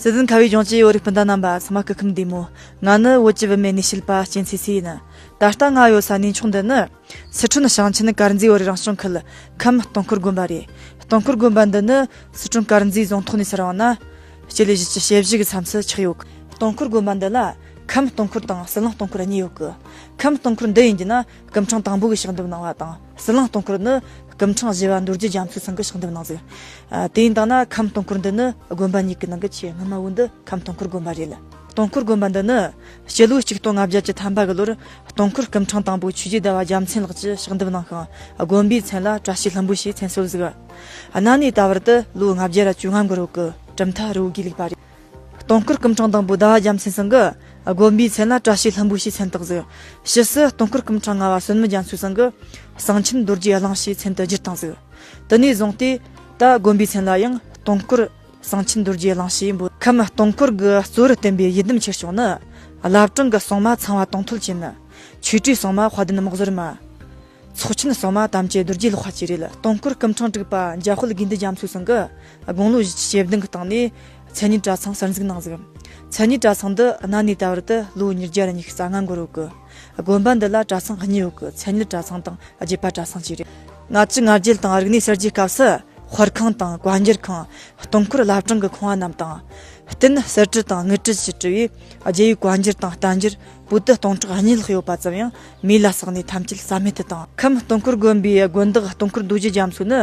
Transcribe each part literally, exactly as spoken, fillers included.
སྲིད་དོན་ཁ་བའི་ལྗོངས་ཀྱི་བོད་རིགས་སྤུན་ཟླ་རྣམ་པ་ཚང་མ་སྐུ་ཁམས་བདེ་མོ། ང་ནི་བོད་ཀྱི་བུད་མེད་ནུས་ཤུགས་པ་གཅན་ཚའེ་ཚེ་ཡིན། ད་ལྟ་ང་ཡོད་ས་གནས་མཆོག་འདི་ནི་སི་ཁྲོན་ཞིང་ཆེན་དཀར་མཛེས་བོད་རིགས་རང་སྐྱོང་ཁུལ་ཁམས་སྟོང་འཁོར་དགོན་པ་རེད། སྟོང་འཁོར་དགོན་པ་འདི་ནི་སི་ཁྲོན་དཀར་མཛེས་རྫོང་ཐོག་ནས་ཚུར་འོང་ན་སྤྱི་ལེ་བཞི་བཅུ་ཞེ་བཞི་གི་མཚམས་སུ་ཆགས་ཡོད། སྟོང་འཁོར་དགོན་པ་འདི་ལ་ཁམས་སྟོང་འཁོར་དང་ཟི་ལིང་སྟོང་འཁོར་གཉིས་ཡོད་གི། ཁམས་སྟོང་འཁོར་འདི་ཡིན་གྱི་ན་སྐུ་ཕྲེང་དང་པོ་གིས་ཕྱག་འདེབས་གནང་བ་དང་ཟི་ལིང་སྟོང་འཁོར་ནི་སྐུ་ཕྲེང་བཞི་བ་མདོ་རྒྱུད་རྒྱ་མཚོའི་ཚང་གིས་ཕྱག་འདེབས་གནང་ཟིག། ཨ། དེ་ཡིན་དང་ན་ཁམས་སྟོང་འཁོར་འདི་ནི་དགོན་པ་གཉིས་ཀྱི་ནང་གི་ཆེས་སྔོན་མ་བོ་འདི་ཁམས་སྟོང་འཁོར་དགོན་པ་རེད། སྟོང་འཁོར་དགོན་པ་འདི་ནི་སྤྱི་ལོ་ཆིག་སྟོང་ལྔ་བརྒྱ་བཅུ་ཐམ་པ་གི་ལོར་སྟོང་འཁོར་སྐུ་ཕྲེང་དང་པོ་ཆོས་རྗེ་ཟླ་བ་རྒྱལ་མཚན་ལགས་ཀྱིས་ཕྱག་འདེབས་གནང་ཞིང་དགོན་པའི་མཚན་ལ་བཀྲ་ཤིས་ལྷུན་པོ་ཞེས་མཚན་གསོལ་ཟིག། གནའ་ནས་ད་བར་དུ་ལོ་ལྔ་བརྒྱ་ར་བཅོ་ལྔ་འགོར་ཡོད་གི། གྲུབ་མཐའ་རི་བོ་དགེ་ལུགས་པ་རེད། སྟོང་འཁོར་སྐུ་ཕྲེང་དང་པོ་ཟླ་བ་རྒྱལ་མཚན་ཚང་གིས་དགོན་པའི་མཚན་ལ་བཀྲ་ཤིས་ལྷུན་པོ་ཞེས་མཚན་བཏགས་ཟིག། ཕྱིས་སུ་སྟོང་འཁོར་སྐུ་ཕྲེང་ལྔ་བ་བསོད་ནམས་རྒྱ་མཚོའི་ཚང་གིས་གསང་ཆེན་རྡོ་རྗེ་གླིང་ཞེས་མཚན་དུ་བསྒྱུར་བཏང་ཟིག། དེ་ནས་བཟུང་སྟེ་ད་དགོན་པའི་མཚན་ལ་ཡང་སྟོང་འཁོར་གསང་ཆེན་རྡོ་རྗེ་གླིང་ཞེས་འབོད། ཁམས་སྟོང་འཁོར་གྱི་གཙོ་བོར་བསྟན་པའི་ཡི་དམ་ཆོས་སྐྱོང་ནི། བླ་བྲང་གི་སྲུང་མ་ཚངས་པ་དུང་ཐོད་ཅན། ཆོས་སྒྲོས་སྲུང་མ་དཔལ་ལྡན་དམག་ཟོར་མ། ཚོགས་ཆེན་སྲུང་མ་དམ་ཅན་རྡོ་རྗེ་ལག་པ་བཅས་རེད། སྟོང་འཁོར་སྐུ་ཕྲེང་དྲུག་པ་འཇམ་དཔལ་དགེ་འདུན་རྒྱ་མཚོའི་ཚང་གིས་དགུང་ལོ་བཞི་བཅུ་ཞེ་བདུན་གྱི་སྟེང་ནས་མཚན་ཉིད་གྲྭ་ཚང་གསར་འཛུགས་གནང་ཟིག། མཚན་ཉིད་གྲྭ་ཚང་འདི་གནའ་ནས་ད་བར་དུ་ལོ་ཉིས་བརྒྱ་ར་ཉི་ཤུ་རྩ་ལྔ་འགོར་ཡོད་གི། དགོན་པ་འདི་ལ་གྲྭ་ཚང་གཉིས་ཡོད་གི། མཚན་ཉིད་གྲྭ་ཚང་དང་རྒྱུད་པ་གྲྭ་ཚང་བཅས་རེད། ལྔ་བཅུ་ང་བརྒྱད་དང་རིག་གནས་གསར་བརྗེའི་སྐབས་སུ། དཔར་ཁང་དང་བཀའ་འགྱུར་ཁང་། སྟོང་འཁོར་བླ་བྲང་གི་ཁང་བ་རྣམས་དང་། རྟེན་གསེར་བྲིས་དང་དངུལ་བྲིས་ཀྱིས་བྲིས་པའི་རྒྱལ་བའི་བཀའ་འགྱུར་དང་བསྟན་འགྱུར་པོ་ཏི་སྟོང་ཕྲག་གཉིས་ལྷག་ཡོད་པ་ཙམ་ཡང་མེ་ལ་བསྲེགས་ནས་ཐམས་ཅད་རྩ་མེད་དུ་བཏང་། ཁམས་སྟོང་འཁོར་དགོན་པའི་དགོན་བདག་སྟོང་འཁོར་རྡོ་རྗེ་རྒྱ་མཚོ་ནི།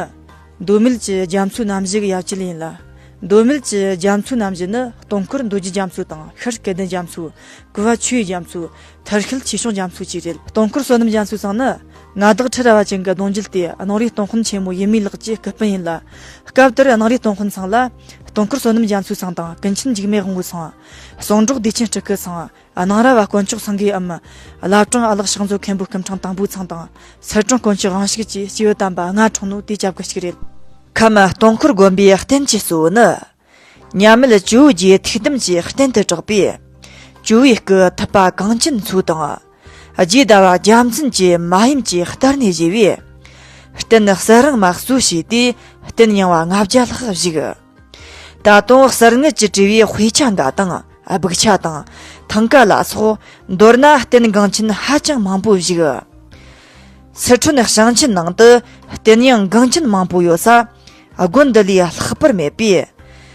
མདོ་སྨད་ཀྱི་རྒྱ་མཚོའི་རྣམ་བཞི་གི་ཡ་གྱལ་ཡིན་ལ། མདོ་སྨད་ཀྱི་རྒྱ་མཚོའི་རྣམ་བཞི་ནི་སྟོང་འཁོར་རྡོ་རྗེ་རྒྱ་མཚོ་དང་ཤར་སྐལ་ལྡན་རྒྱ་མཚོ། གུ་བ་ཆོས་རྒྱ་མཚོ། ཐར་ཤུལ་ཆོས་སྐྱོང་རྒྱ་མཚོ་བཅས་རེད། སྟོང་འཁོར་བསོད་ནམས་རྒྱ་མཚོའི་ཚང་ནི་མངའ་བདག་ཁྲི་རལ་པ་ཅན་གྱི་གདུང་རྒྱུད་དེ་གནང་རིགས་སྟོང་དཔོན་ཆེན་མོ་ཡུམ་མེ་ལགས་ཀྱི་སྐུ་དཔོན་ཡིན་ལ། སྐབས་དེར་གནང་རིགས་སྟོང་དཔོན་ཚང་ལ་སྟོང་འཁོར་བསོད་ནམས་རྒྱ་མཚོའི་ཚང་དང་ཀུན་མཁྱེན་འཇིགས་མེད་དབང་པོའི་ཚང་། ཟུང་འབྲོག་བདེ་ཆེན་སྤྲུལ་སྐུའི་ཚང་། གནང་རལ་པ་དཀོན་མཆོག་སེང་གེའི་འམ། བླ་བྲང་ཨ་ལགས་ཕྱག་མཛོད་མཁན་པོ་སྐུ་ཕྲེང་དང་པོའི་ཚང་དང་། ཚུར་ཕྲེང་དཀོན་མཆོག་དབང་ཕྱུག་བཅས་སྐྱེས་བུ་དམ་པ་ལྔ་འཁྲུངས་ནོ་དེའི་སྐྱབས་གི་ཞིག་རེད། ཁམས་སྟོང་འཁོར་དགོན་པའི་རྟེན་གྱི་གཙོ་བོ་ནི། མཉམ་མེད་ཇོ་བོ་རྗེའི་ཐུགས་དམ་གྱི་རྟེན་དུ་གྲགས་པའི། ཇོ་བོའི་སྐུ་ཐུབ་པ་གངས་ཅན་མཚོ་དང་། རྗེ་ཟླ་བ་རྒྱལ་མཚན་གྱི་མ་ཡུམ་གྱི་རྟེན་ནས་བཞེས་པའི། རྟེན་གསལ་རིང་མ་གཙོ་བྱས་ཏེ་རྟེན་རྙིང་བ་ལྔ་བརྒྱ་ལྷག་བཞུགས། ད་དུང་གསེར་དངུལ་གྱིས་བྲིས་པའི་དཔེ་ཆ་འགའ་དང་སྦུག་ཆ་དང་ཐང་ཀ་ལ་སོགས་མདོར་ན་རྟེན་འགངས་ཆེན་ཧ་ཅང་མང་པོ་བཞུགས། སི་ཁྲོན་ཞིང་ཆེན་ནང་དུ་རྟེན་ཡང་འགངས་ཆེན་མང་པོ་ཡོད་ས་དགོན་འདི་ལས་ལྷག་པར་མེད་པས།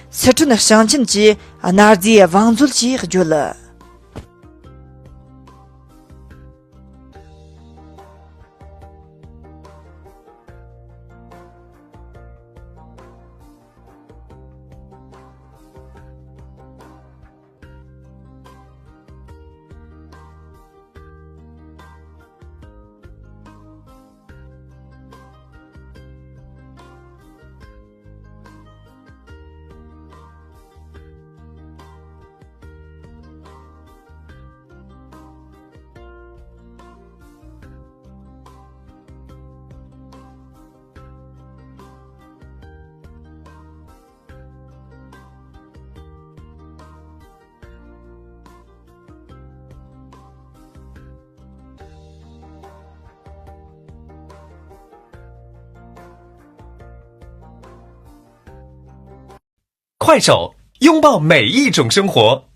སི་ཁྲོན་ཞིང་ཆེན་གྱི་གནའ་རྫས་བང་མཛོད་ཅེས་བརྗོད། Kuaishou, 拥抱每一种生活。